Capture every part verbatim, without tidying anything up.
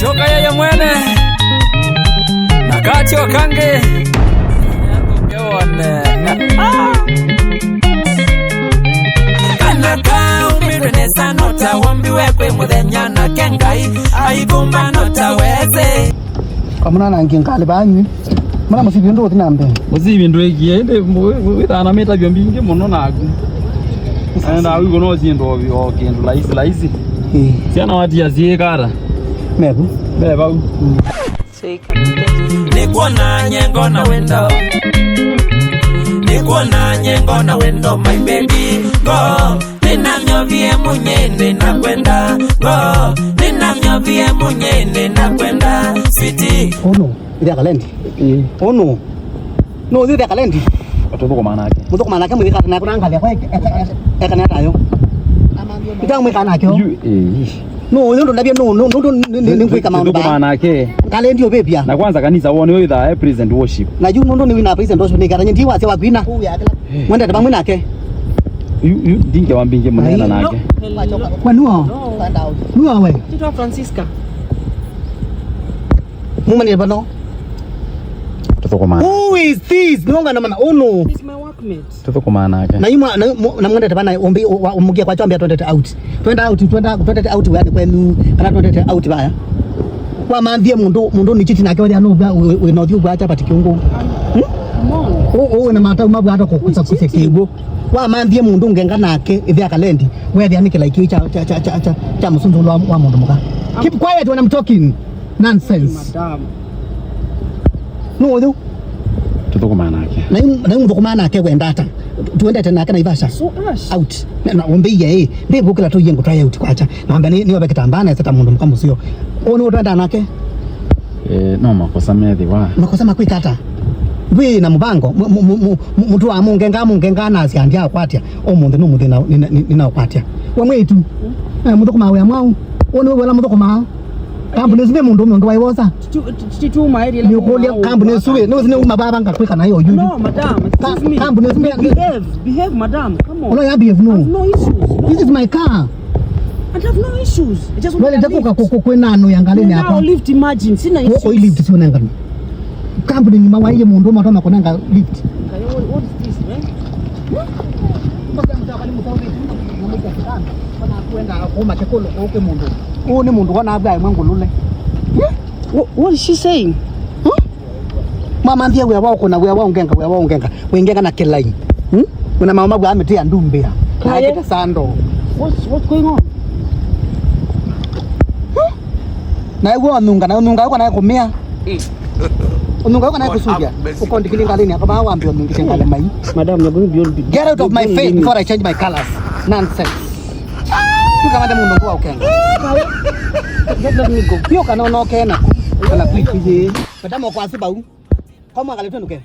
Ndoka yeye mwene. Na katyo kange. Ngeone. Kana kaumbirwe nesa nota wombiwe kwe muthenya na kengai. Aikumba nota wese. Kamuna na ngi ngali banyu. Mwana musibi ndo uthi na mbee. Musibi ndo ikie ende withana mita byo mbingi muno naku. Enda wiko no siendo o kindu laisi laisi. Eh. Siana watia siekara. Mebu. Mebau. Nĩkwona nyengo na wendo. Nĩkwona nyengo na wendo, my baby. Go. Ninamyovie munye ninakwenda. Go. Ninamyovie munye ninakwenda. Sweetie. Uno, ile kalendi. Mm. Uno. No, ile kalendi. Tuthukumana nake. Muthukumana nake mwikata na kuna ngali kwa eka na tayo. Ndio mwikana nake. Yu, eh. No, ũyũ ndũndavya no, no, no, no, nĩ, nĩ, nĩ ngwĩka maũndũ ba. Tũthũkũmaa nake. Ngale ndio vĩvya. Na kwanza kanisa wone ũyũ thaa, eh, praise and worship. Na yu mũndũ nĩ wina praise and worship nĩ kana ndi wase wa kwina. Mwendete vamwe nake. Yu, yu, ndinge wa mbingi mũnena nake. Kwa nuo? Nuo we? Tito Francisca. Mumanire vano. Tũthũkũmaa. Who is this? Nonga na mana, oh no. He's my workmate. Tũthũkũmaa nake. Na imwa na mu- na mwendete bana umbi umugia kwa chombe twendete out. Twenda out, twenda twendete out yani kwenu. Kana twendete out baya. Kwa manthie mundu mundu ni chiti nake wali anu we no thiu kwa chapati kiungo. Hmm? Come on. O o na matau mabwa hata kukusa kuse kiungo. Kwa manthie mundu ngenga nake ithe akalendi. Wewe yani kila ikio cha cha cha cha cha, cha musunzu wa, wa mundu muka. Keep quiet when I'm talking. Nonsense. Madam. No, ũyũ. Tũthũkũmaa nake. Na yu- na yu mũthũkũmaa nake wenda ata? Tuendete nake Naivasha. So ash. Out. Na, na ũmbĩie ĩ. Ndĩvũkĩla tũie ngũtwae out kwacha. Na wamba nĩ nĩobe kĩtambaa na seta mũndũ mũka mũseo. Ũũ nĩ ũtwenda nake? Eh, no makosa methĩwa. Makosa makwĩka ata? Wĩ na mũvango, mu- mu- mu- mu- mu- mũtu wa mũngenga mũngenga na asiandi akwatya. Ũmũnthĩ nĩ mũthĩ na nĩ- nĩ- nĩnaũkwatya. We mwĩtu. Eh, mũthũkũmaa wĩa mwau. Ũũ nĩ wĩla mũthũkũmaa. Kambuni ĩsu nĩ mũndũ ũmwe ũngĩ waiwosa. Nĩũkũlya kambuni ĩsu ĩ, nĩ ũsine uma vava ngakwĩka nayo ũyu. No, madam, excuse me. Kambuni ĩsu nĩ- Behave, behave, madam. Come on. Ũla ya behave no. I have no issues. No. This is my car. I have no issues. I just want to. Wele ndekuka kukwĩna no ya ngalini yakwa. Now lift, imagine. Sina issues. Oi lift sio nengano. Kambuni ni mawaile mũndũ ũmwe atona kũnenga lift. Kayo, what, what is this, man? Kwenda kuma kĩkũlũ kũke mũndũ. Ũũ nĩ mũndũ wona abwa mwe ngũlũle. What, what is she saying? Huh? Mama nthie wĩa wa ũkũna wĩa wa ũngenga wĩa wa ũngenga. Wĩngenga na kĩlai. Hmm? Una mama mabwa amĩtĩa ndumbĩa. Na kaye akĩta sando. What's, what's going on? Huh? Na ĩw'o ũnunga, na ũnunga ũko naye kũmĩa. Ũnunga ũko naye kũsuvya. Ũkondikili ngalini yako, baa wambe ũnungĩte ngale mai. Madam, you're going beyond. Get out of my face before I change my colors. Nonsense. Tuka mate mũndũ ngwa ũkenga. Just let me go. Yo kana no kena. Kana kwiki ye. Madam kwa sababu. Kwa mwangale twenduke.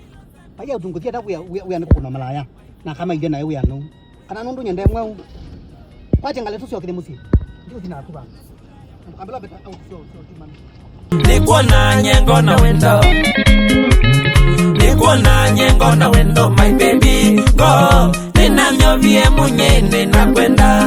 Paya utunguthia ta wĩa wĩa nĩ kũkũna malaya. Na kama ile nayo wĩa no. Kana nũndũ nyende mweũ. Kwate ngale tũsyokithe mũsyĩ. Ndio thina kuba. Ambela beta au sio sio timami. Nĩkwona nyengo na wendo. Nĩkwona nyengo na wendo, my baby. Go. Ninamyovie munye ninakwenda.